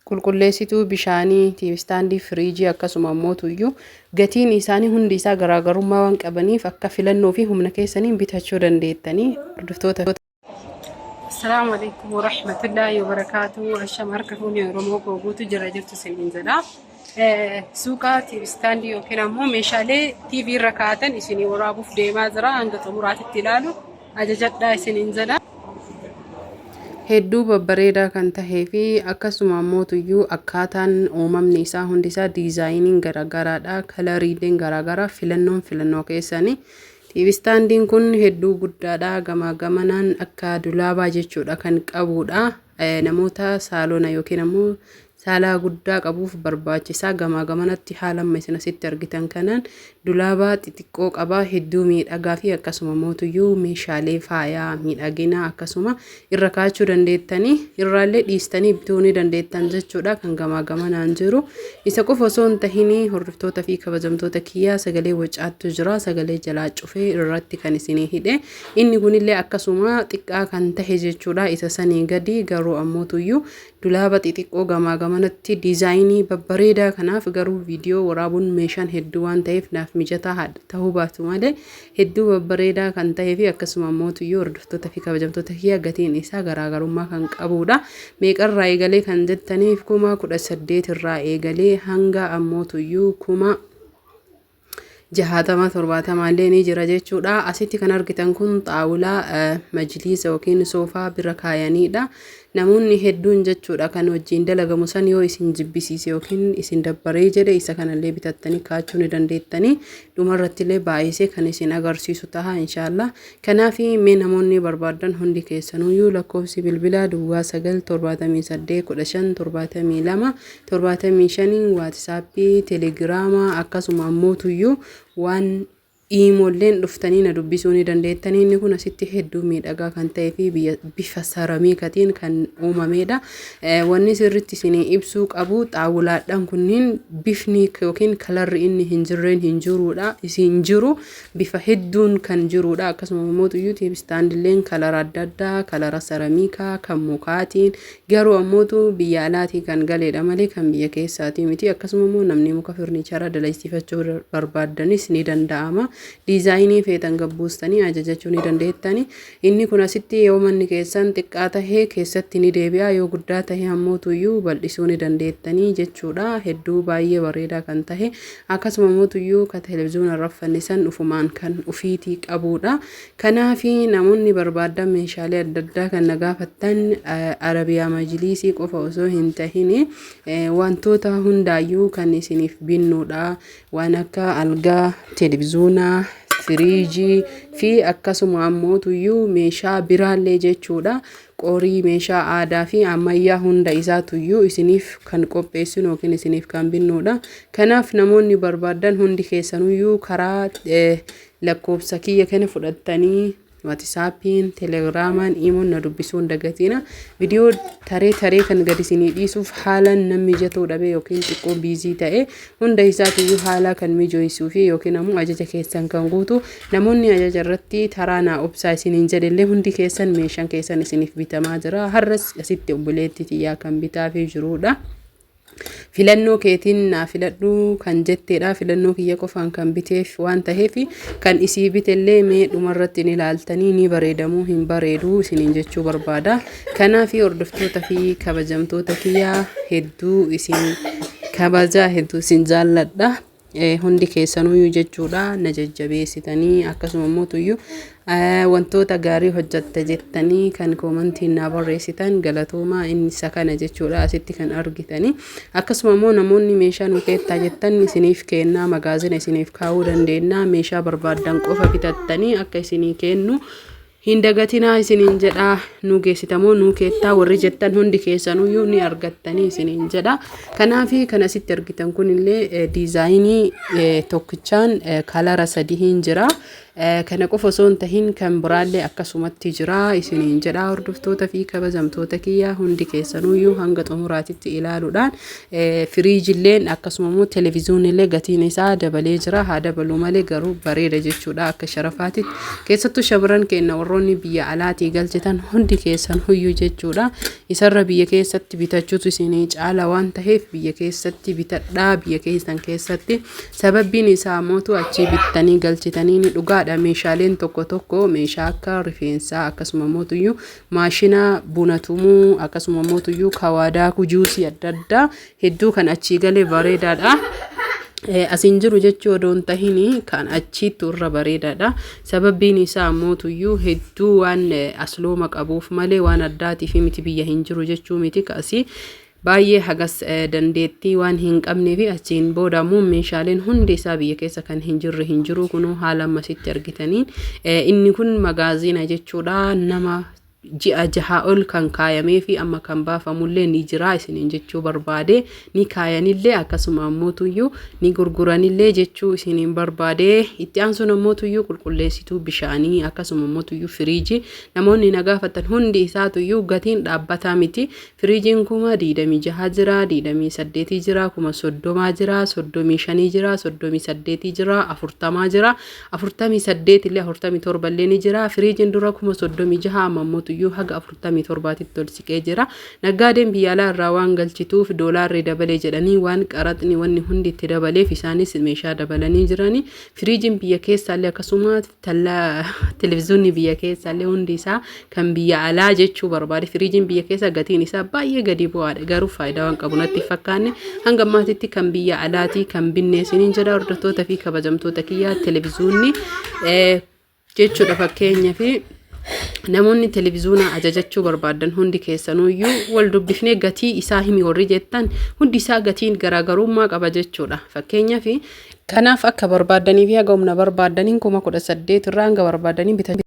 Qulqulleessituu bishaanii, TV stand, firiijii, akkasuma ammoo tuyyuu gatiin isaanii hundi isaa garaagarummaa waan qabaniif akka filannoo fi humna keessaniin bitachuu dandeettanii, hordoftoota. Assalaamu alaikum warahmatullaahi wabarakaatu. Ashama, harka fuunee Oromoo koo guutu jira jirtu isiniin jedha. Suuqa TV stand yookiin ammoo meeshaalee TV irra kaa'atan isinii waraabuuf deemaa jira. Hanga xumuraatitti ilaalu ajajadhaa isiniin jedha. Hedduu babbareedaa kan tahee fi akkasuma ammoo tuyyuu akkaataan uumamni isaa hundi isaa diizaayiniin garaagaraadha. Kalariileen garaagaraa, filannoon filannoo keessanii. TV standiin kun hedduu guddaadha. Gamaa gamanaan akka dulaabaa jechuudha kan qabudha. Namoota saalona yookiin ammoo saalaa guddaa qabuuf barbaachisaa. Gamaa gamanatti haala amma isin asitti argitan kanaan dulaabaa xixiqqoo qaba. Hedduu miidhagaa fi akkasuma mootuyyuu meeshaalee faayaa miidhaginaa akkasuma irra kaa'achuu dandeettanii, irraallee dhiistanii bituu ni dandeettan jechuudha kan gamaa gamanaan jiru. Isa qofa osoo hin tahin, hordoftoota fi kabajamtoota kiyyaa, sagalee wacaattu jira. Sagalee jalaa cufee irratti kan isinii hidhe. Inni kunillee akkasuma xiqqaa kan tahe jechuudha. Isa sanii gadi garuu ammootuyyuu dulaaba xixiqqoo gamaa gamanatti diizaayinii babbareedaa. Kanaaf garuu viidiyoo waraabuun meeshaan hedduu waan ta'eef naaf mijataa ta'uu baatu malee hedduu babbareedaa kan ta'ee fi akkasuma mootuyyuu, hordoftoota fi kabajamtoota kiyya, gatiin isaa garaagarummaa kan qabudha. Meeqarraa eegalee kan jettaniif, 18,000 irraa eegalee hanga ammootuyyuu 60,000, 70 illee ni jira jechuudha. Asitti kan argitan kun xaawulaa majliisa yookiin soofaa bira kaayanidha. Namoonni hedduun jechuudha kan wajjin dalagamu san yoo isin jibbisiise yookiin isin dabbaree jedhe, isa kanallee bitattanii kaachuu ni dandeettanii. Dhumarratti illee baay'isee kan isin agarsiisu taha inshaallah. Kanaaf mee namoonni barbaadan hundi keessanuyyuu lakkoofsi bilbilaa 0978157275, WhatsAppii, Telegiraamaa, akkasuma ammootuyyuu waan iimoolleen dhuftanii na dubbisuu ni dandeettanii. Inni kun asitti hedduu miidhagaa kan ta'ee fi bifa saramiikatiin kan uumamedha. Wanni sirriitti isinii ibsuu qabu, xaawulaadhaan kunniin bifni yookiin kalarri inni hin jirreen hin jiruudha. Isin jiru bifa hedduun kan jirudha. Akkasuma immoo TV standilleen kalara adda addaa, kalara saramiikaa, kan mukaatiin, garuu ammootu biyya alaatii kan galeedha malee kan biyya keessaatii miti. Akkasuma immoo namni muka furniichara dalaysiifachuu barbaaddanis ni danda'ama. Diizaayinii feetan gabbuustanii ajajachuu ni dandeettani. Inni kun asitti yoo manni keessan xiqqaa tahee keessatti ni deebi'a, yoo guddaa tahe ammootuyyuu bal'isuu ni dandeettanii jechuudha. Hedduu baay'ee bareedaa kan tahe, akkasuma ammootuyyuu ka televiziyoona irra fannisan ufumaan kan ufiitii qabudha. Kanaaf namoonni barbaadan meeshaalee adda addaa kan na gaafattan, Arabiyaa majliisii qofa osoo hin tahin wantoota hundaayyuu kan isiniif binnuudha. Waan akka algaa, televiziyoonaa, firiijii fi akkasuma ammootuyyuu meeshaa biraallee jechuudha. Qorii, meeshaa aadaa fi ammayyaa hunda isaatuyyuu isiniif kan qopheessinu yookiin isiniif kan binnuudha. Kanaaf namoonni barbaadan hundi keessanuyyuu karaa lakkoofsa kiyya kana fudhattanii WhatsAppiin, Telegiraamaan, Imoon na dubbisuu hin dagatina. Viidiyoo taree taree kan gadi isinii dhiisuuf haalaan nan mijatuu dhabe yookiin xiqqoo busy ta'e, hunda isaatiyyuu haala kan mijoysuu fi yookiin ammoo ajaja keessan kan guutu, namoonni ajaja irratti taraa naa obsaa isiniin jedhellee, hundi keessan meeshaan keessan isiniif bitamaa jira. Har'as asitti obboleettii tiyyaa kan bitaafii jirudha. Filannoo keetiin naa filadhu kan jetteedha. Filannoo kiyya qofaan kan biteef waan taheef, kan isii bitellee mee dhumarratti ni ilaaltanii, ni bareedamuu hin bareedu isiniin jechuu barbaada. Kanaaf hordoftoota fi kabajamtoota kiyyaa, hedduu isin kabajaa, hedduu isin jaalladha. Hundi keessanuyyuu jechuudha na jajjabeessitanii, akkasuma immoo tuyyuu wantoota gaarii hojjatte jettanii kan koomantiin naa barreessitan galatoomaa. Inni isa kana jechuudha asitti kan argitanii. Akkasuma immoo namoonni meeshaa nu keettaa jettan isiniif kennaa, magaazina isiniif kaa'uu dandeenya. Meeshaa barbaaddan qofa bitattanii akka isinii kennu hin dagatinaa isiniin jedha. Nu geessitamoo nu keettaa warri jettan hundi keessanuyyuu ni argattanii isiniin jedha. Kanaaf kan asitti argitan kunillee diizaayinii tokkichaan kalara sadiin jira. Kana qofa osoo hin tahin kan biraallee akkasumatti jira isiniin jedha. Hordoftoota fi kabajamtoota kiyya, hundi keessanuyyuu hanga xumuraatitti ilaaluudhaan, firiijilleen akkasuma immoo televiziyoonillee gatiin isaa dabalee jira. Haa dabaluu malee garuu bareeda jechuudha akka sharafaatitti. Keessattuu shamarran keenya warroonni Warroonni biyya alaatii galchitan hundi keessan huyyuu jechuudha. Isarra biyya keessatti bitachuutu isinii caala waan taheef biyya keessatti bitadhaa, biyya keessan keessatti. Sababbiin isaa mootu achii bittanii galchitanii ni dhugaadha. Meeshaaleen tokko tokko, meeshaa akka rifeensaa, akkasuma mootuyyuu maashina buna tumuu, akkasuma mootuyyuu kawaadaa juusii adda addaa hedduu kan achii galee bareedaadha. Asiin jiru jechuu odoo hin tahin kan achiittu irra bareedaadha. Sababbiin isaa mootuyyuu hedduu waan aslooma qabuuf malee waan addaatiif miti, biyya hin jiru jechuu miti. Kaasii baay'ee hagas dandeettii waan hin qabnee fi achiin booda immoo meeshaaleen hundi isaa biyya keessa kan hin jirre hin jiru. Kunuu haala ammasitti argitaniin inni kun magaaziina jechuudha. Nama ji'a 6 ol kan kaayamee fi amma kan baafamullee ni jira isiniin jechuu barbaade. Ni kaayanillee, akkasuma ammootuyyuu ni gurguranillee jechuu isiniin barbaade. Itti aansuun ammootuyyuu qulqulleessituu bishaanii, akkasuma ammootuyyuu firiijii namoonni na gaafatan, hundi isaatuyyuu gatiin dhaabbataa miti. Firiijiin 26,000 jira, 28 jira, 30,000 jira, 35 jira, 38 jira, 40 jira, 48 illee, 47 illee ni jira. Firiijiin dura 36,000, amma ammoo haga 47tti ol siqee jira. Naggaadeen biyya alaa irraa waan galchituuf doolaarri dabalee jedhanii, waan qaraxni wanni hundi itti dabaleef, isaanis meeshaa dabalanii jirani. Firiijiin biyya keessaallee, akkasuma televezyiinii biyya keessaallee, hundi isaa kan biyya alaa jechuu barbaade. Firiijiin biyya keessa gatiin isaa baay'ee gadi bu'aadha, garuu faayidaa waan qabu natti fakkaanne hanga ammaatitti kan biyya alaatii kan binne isiniin jedha. Hordoftoota fi kabajamtoota kiyyaa, televezyiinii jechuudha, fakkeenyaa fi namoonni televezyiinaa ajajachuu barbaadan hundi keessanuyyuu wal dubbifnee gatii isaa himi warri jettan, hundi isaa gatiin garaagarummaa qaba jechuudha. Fakkeenyaaf kanaaf akka barbaadanii fi haga humna barbaadaniin 18,000 irraa hanga barbaadanii bitachuu.